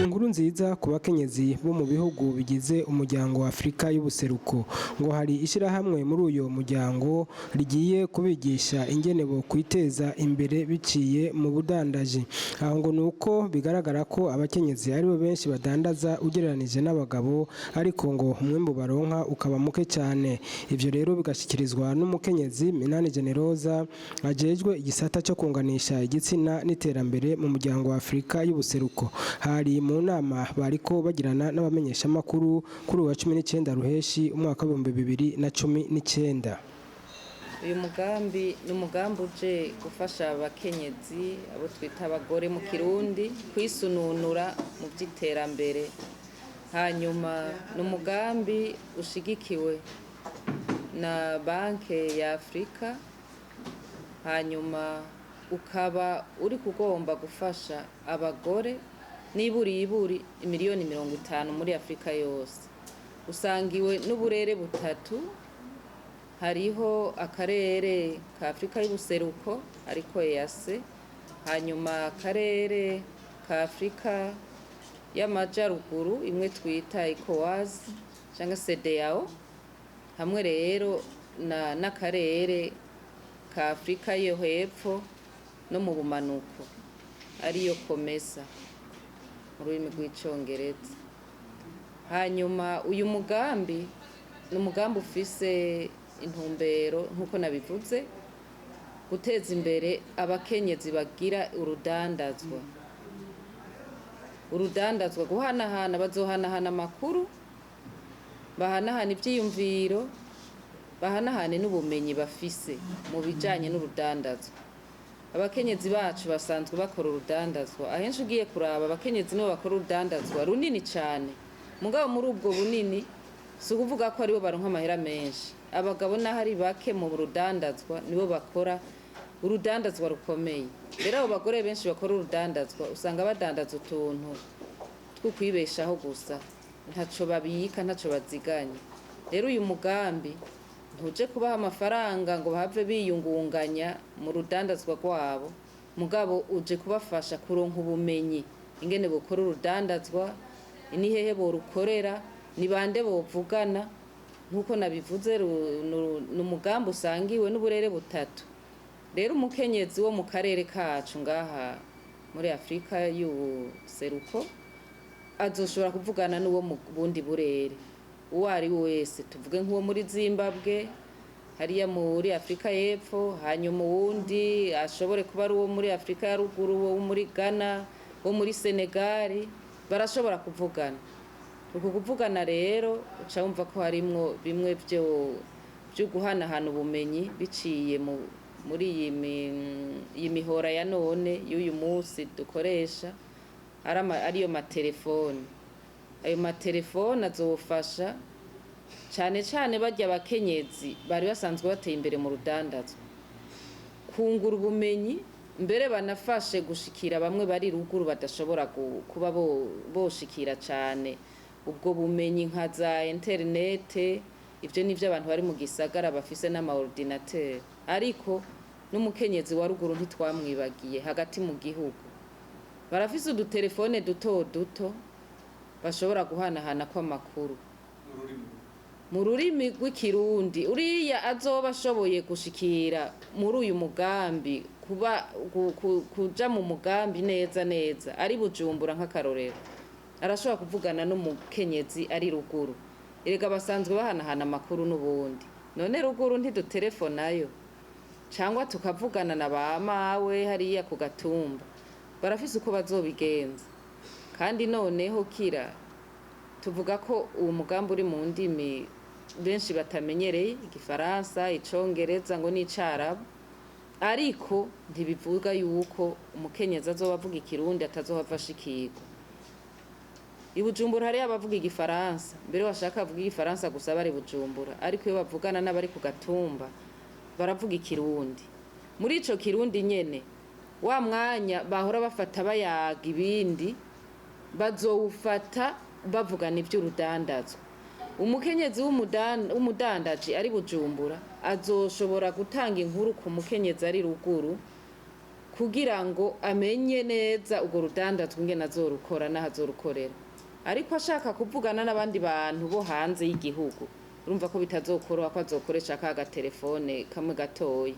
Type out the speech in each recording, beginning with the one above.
Ni inkuru nziza ku bakenyezi bo mu bihugu bigize Umuryango wa Afurika y'Ubuseruko. Ngo hari ishyirahamwe muri uyo muryango rigiye kubigisha ingene bo kwiteza imbere biciye mu budandaji. Aho ngo ni uko bigaragara ko abakenyezi aribo benshi badandaza ugereranije n'abagabo, ariko ngo umwimbu baronka ukaba muke cyane. Ivyo rero bigashyikirizwa n'umukenyezi Minani Generoza, ajejwe igisata cyo kunganisha igitsina n'iterambere mu Muryango wa Afurika y'Ubuseruko. Hari mu nama bariko bagirana n'abamenyeshamakuru kuri uwa 19 Ruheshi umwaka wa 2019. Uyu mugambi ni umugambi uje gufasha abakenyezi, abo twita abagore mu Kirundi, kwisununura mu by'iterambere. Hanyuma ni umugambi ushigikiwe na Banki ya Afurika, hanyuma ukaba uri kugomba gufasha abagore n'iburiburi imiliyoni 50 muri Afurika yose. Usangiwe n'uburere butatu: hariho akarere ka Afurika y'Ubuseruko, ariko EAC, hanyuma akarere ka Afurika y'Amajaruguru, imwe twita ECOWAS cyangwa CEDEAO, hamwe rero n'akarere ka Afurika yo hepfo no mu bumanuko, ariyo COMESA mu rurimi rw'Icongereza. Hanyuma uyu mugambi ni umugambi ufise intumbero, nk'uko nabivuze, guteza imbere abakenyezi bagira urudandazwa. Urudandazwa guhanahana, bazohanahana amakuru, bahanahana ivyiyumviro, bahanahane n'ubumenyi bafise mu bijanye n'urudandazwa. Abakenyezi bacu basanzwe bakora urudandazwa. Ahenshi ugiye kuraba, abakenyezi nibo bakora urudandazwa runini cyane. Mugabo muri ubwo bunini si ukuvuga ko aribo baronka amahera menshi. Abagabo n'aho ari bake mu rudandazwa, nibo bakora urudandazwa rukomeye. Rero abo bagore benshi bakora urudandazwa usanga badandaza utuntu two kwibeshaho gusa, ntaco babika, ntaco baziganya. Rero uyu mugambi ntuje kubaha amafaranga ngo bahave biyungunganya mu rudandazwa rwabo, mugabo uje kubafasha kuronka ubumenyi ingene bukora urudandazwa, ni hehe borukorera, ni bande bovugana. Nk'uko nabivuze, ni umugambi usangiwe n'uburere butatu. Rero umukenyezi wo mu karere kacu ngaha muri Afurika y'Ubuseruko azoshobora kuvugana n'uwo mu bundi burere uwo ari we wese, tuvuge nk'uwo muri Zimbabwe, hariya muri Afurika y'Epfo, hanyuma uwundi ashobore kuba ari uwo muri Afurika ya Ruguru, uwo muri Ghana, wo muri Senegali, barashobora kuvugana. Uku kuvugana rero uca wumva ko harimwo bimwe byo guhanahana ubumenyi biciye muri iyi mihora ya none y'uyu munsi dukoresha, ariyo matelefone. Ayo matelefone azofasha cyane cyane barya abakenyezi bari basanzwe bateye imbere mu rudandazwa kungura ubumenyi, mbere banafashe gushikira bamwe bari ruguru badashobora kuba boshikira cyane ubwo bumenyi nka za interinete. Ibyo ni byo abantu bari mu gisagara bafise n'ama ordinateur, ariko n'umukenyezi wa ruguru ntitwamwibagiye. Hagati mu gihugu barafise udutelefone duto duto bashobora guhanahana kw'amakuru mu rurimi rw'Ikirundi. Uriya azoba ashoboye gushikira muri uyu mugambi, kuba kuja mu mugambi neza neza, ari Bujumbura nk'akarorero, arashobora kuvugana n'umukenyezi ari ruguru. Erega basanzwe bahanahana amakuru n'ubundi. None ruguru ntidutelefonayo cyangwa tukavugana na ba mawe hariya ku gatumba? Barafise uko bazobigenza. Kandi noneho kira tuvuga ko uwo mugambi uri mu ndimi benshi batamenyereye, Igifaransa, Icongereza ngo n'Icarabu, ariko ntibivuga yuko umukenyezi azoba avuga Ikirundi atazohava ashikirwa. I Bujumbura hariyo abavuga Igifaransa, mbere washaka bavuga Igifaransa gusa bari Bujumbura, ariko iyo bavugana n'abari ku gatumba baravuga Ikirundi. Muri ico Kirundi nyene, wa mwanya bahora bafata bayaga ibindi bazowufata bavugana ivy'urudandazwa. Umukenyezi w'umudandaji ari Bujumbura azoshobora gutanga inkuru ku mukenyezi ari ruguru. Kugira ngo amenye neza urwo rudandazwa ingene azorukora n'aho azorukorera. Ariko ashaka kuvugana n'abandi bantu bo hanze y'igihugu, urumva ko bitazokoroha ko azokoresha ka gatelefone kamwe gatoyi.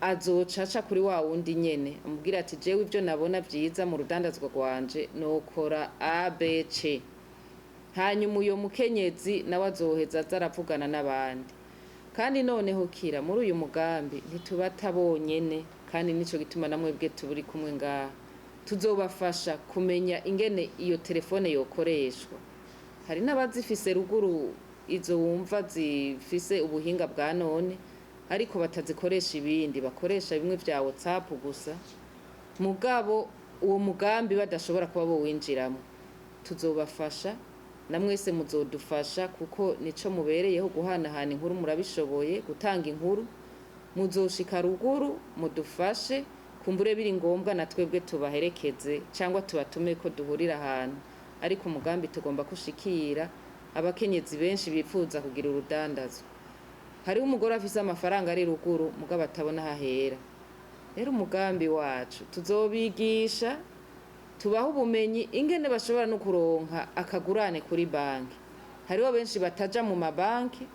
Azoca aca kuri wa wundi nyene amubwira ati: "Jewe ivyo nabona vyiza mu rudandazwa rwanje nokora ABC." Hanyuma uyo mukenyezi nawe azoheza aza aravugana n'abandi. Kandi noneho kira muri uyu mugambi ntitubata bonyene, kandi nico gituma namwebwe turi kumwe ngaha. Tuzobafasha kumenya ingene iyo telefone yokoreshwa. Hari n'abazifise ruguru, izo wumva zifise ubuhinga bwa none, ariko batazikoresha ibindi, bakoresha bimwe vya WhatsApp gusa, mugabo uwo mugambi badashobora kuba bowinjiramo. Tuzobafasha, na mwese muzodufasha, kuko nico mubereyeho, guhanahana inkuru. Murabishoboye gutanga inkuru. Muzoshika ruguru mudufashe, kumbure biri ngombwa na twebwe tubaherekeze cyangwa tubatume ko duhurira ahantu. Ariko umugambi tugomba kushikira abakenyezi benshi bifuza kugira urudandazwa. Hariho umugore afise amafaranga ari ruguru, mugabo atabona hahera. Rero umugambi wacu tuzobigisha, tubaha ubumenyi ingene bashobora no kuronka akagurane kuri banki. Hariho benshi bataja mu mabanki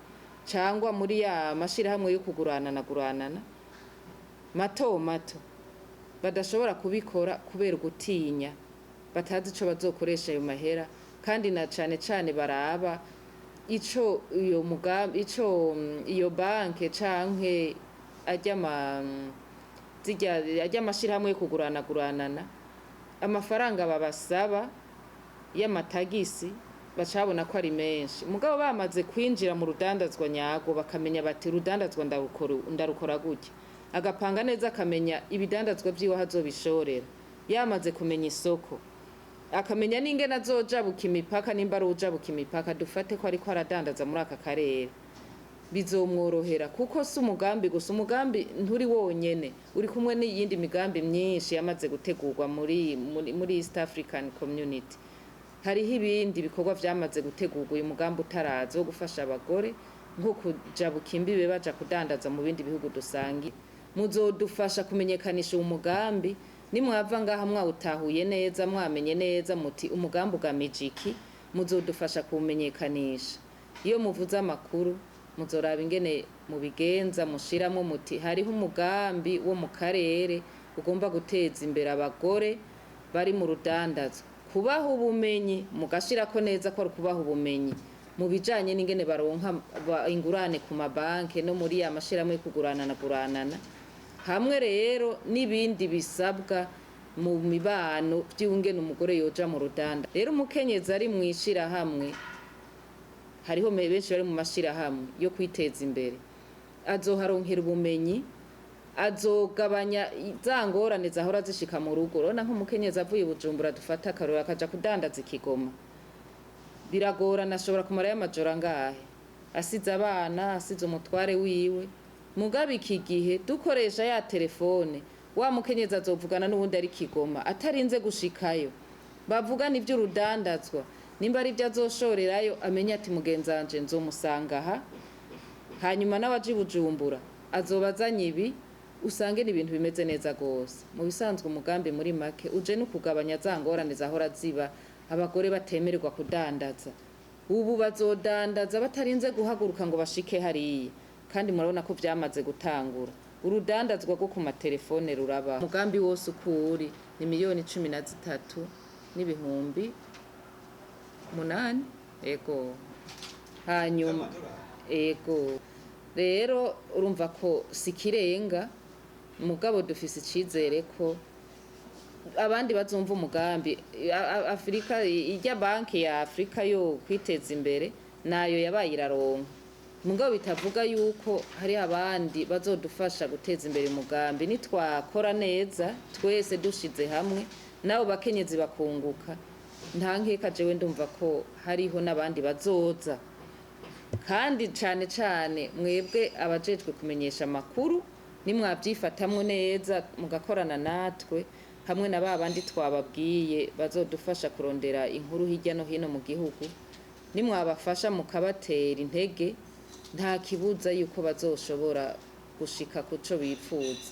cyangwa muri ya mashirahamwe yo kuguranana guranana mato mato, badashobora kubikora kubera gutinya, batazi ico bazokoresha ayo mahera. Kandi na cane cane baraba ico iyo mugambi, ico iyo banke canke arya ma zirya arya mashirahamwe yo kugurana guranana, amafaranga babasaba y'amatagisi, bacabona ko ari menshi. Mugabo bamaze kwinjira mu rudandazwa nyago, bakamenya bati: "Urudandazwa ndarukora gutya," agapanga neza, akamenya ibidandazwa vyiwe aho azobishorera, yamaze kumenya isoko, akamenya n'ingene azojabuka imipaka, nimba ari ujabuka imipaka, dufate ko ariko aradandaza muri aka karere, bizomworohera. Kuko si umugambi gusa, umugambi nturi wonyene, uri kumwe n'iyindi migambi myinshi yamaze gutegurwa muri East African Community. Hariho ibindi bikorwa vyamaze gutegurwa uyu mugambi utaraza, wo gufasha abagore nko kujabuka imbibe baja kudandaza mu bindi bihugu dusangiye. Muzodufasha kumenyekanisha uwo mugambi. Nimwava ngaha mwawutahuye neza, mwamenye neza muti umugambi ugamije iki, muzodufasha kuwumenyekanisha. Iyo muvuze amakuru, muzoraba ingene mubigenza, mushiramwo muti hariho umugambi wo mu karere ugomba guteza imbere abagore bari mu rudandazwa, kubaha ubumenyi, mugashirako neza ko ari ukubaha ubumenyi mu bijanye n'ingene baronka ingurane ku mabanki no muri ya mashirahamwe yo kuguranana guranana, hamwe rero n'ibindi bisabwa mu mibano vy'ingene umugore yoja mu rudanda. Rero umukenyezi ari mw'ishirahamwe, hariho benshi bari mu mashirahamwe yo kwiteza imbere, azoharonkera ubumenyi, azogabanya za ngorane zahora zishika mu rugo. Urabona nk'umukenyezi avuye i Bujumbura, dufata akarorero, akaja kudandaza ikigoma, biragorana, ashobora kumarayo amajoro angahe asize abana, asize umutware wiwe. Mugabo iki gihe dukoresha ya telefone, wa mukenyezi azovugana n'uwundi ari Kigoma atarinze gushikayo, bavugana ivy'urudandazwa, nimba ari ibyo azoshorerayo, amenye ati mugenzi wanje nzomusanga aha, hanyuma n'abaje i Bujumbura azoba azanye ibi, usange ni ibintu bimeze neza rwose. Mu bisanzwe umugambi muri make uje no kugabanya za ngorane zahora ziba, abagore batemererwa kudandaza. Ubu bazodandaza batarinze guhaguruka ngo bashike hariya. Kandi murabona ko vyamaze gutangura, urudandazwa rwo ku matelefone ruraba. Umugambi wose uko uri ni 13,800,000. Ego, hanyuma ego rero urumva ko sikirenga, mugabo dufise icizere ko abandi bazumva umugambi. Afurika ijya, banki ya Afurika yo kwiteza imbere nayo yabaye iraronka, mugabo bitavuga yuko hari abandi bazodufasha guteza imbere umugambi. Nitwakora neza twese dushize hamwe, nabo bakenyezi bakunguka, nta nkeka jewe ndumva ko hariho n'abandi bazoza. Kandi cane cane mwebwe abajejwe kumenyesha amakuru, nimwabyifatamwo neza, mugakorana natwe hamwe na ba bandi twababwiye bazodufasha kurondera inkuru hirya no hino mu gihugu, nimwabafasha mukabatera intege, nta kibuza yuko bazoshobora gushika kuco bipfuza.